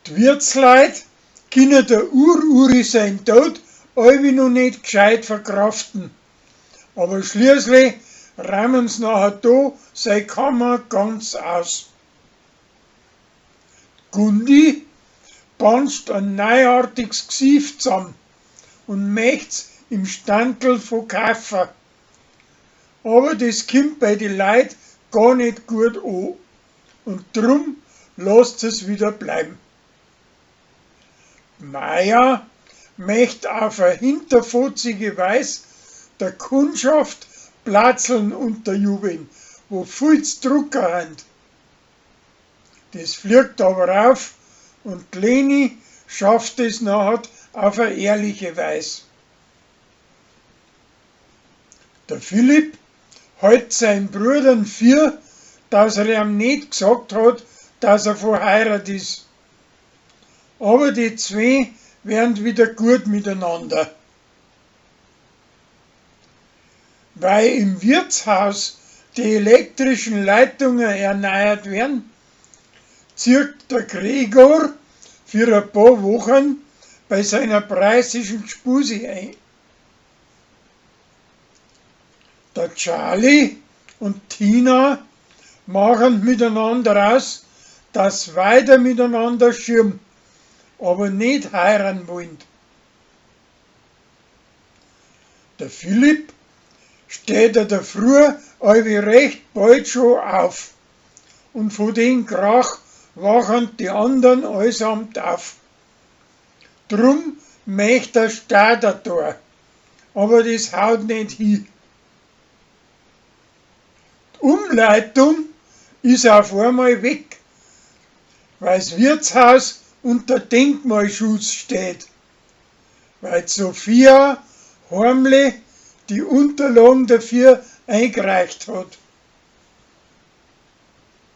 D'Wirtsleit kinne der Ur-Uri sein Tod allwi no ned gscheit verkraften, aber schliesslich räumen's nachher do sei Kammer ganz aus. D'Gundi banscht en neiartigs Gsief zamm und mecht's im Standl verkaufa. Aber des kimmt bei die Leit gar ned guat o und drum lasst sie's wieder bleiben. D'Maja mecht auf a hinterfotzige Weis der Kundschaft Platzln unterjubeln, wo viel z'drucka hant. Des fliegt aber auf und d'Leni schafft es nachher auf a ehrliche Weis. Der Philipp hält sein Brudern vier, dass er eam ned gsagt hat, dass er verheirat is. Aber die zwei werden wieder guat miteinander. Weil im Wirtshaus die elektrischen Leitungen erneuert werden, zieht der Gregor für ein paar Wochen bei seiner preußischen Gspusi ein. Der Charlie und Tina machen miteinander aus, dass weiter miteinander schirm, aber ned heiraten wollen. Der Philipp steht in der Früh allwi recht bald scho auf und von den Krach wachen die andern allesamt auf. Drum möcht er Starter da, aber des haut ned hi. D'Umleitung is auf einmal weg, weil's Wirtshaus unter Denkmalschutz steht, weil d'Sophia heimlich die Unterlagen dafür eingereicht hat.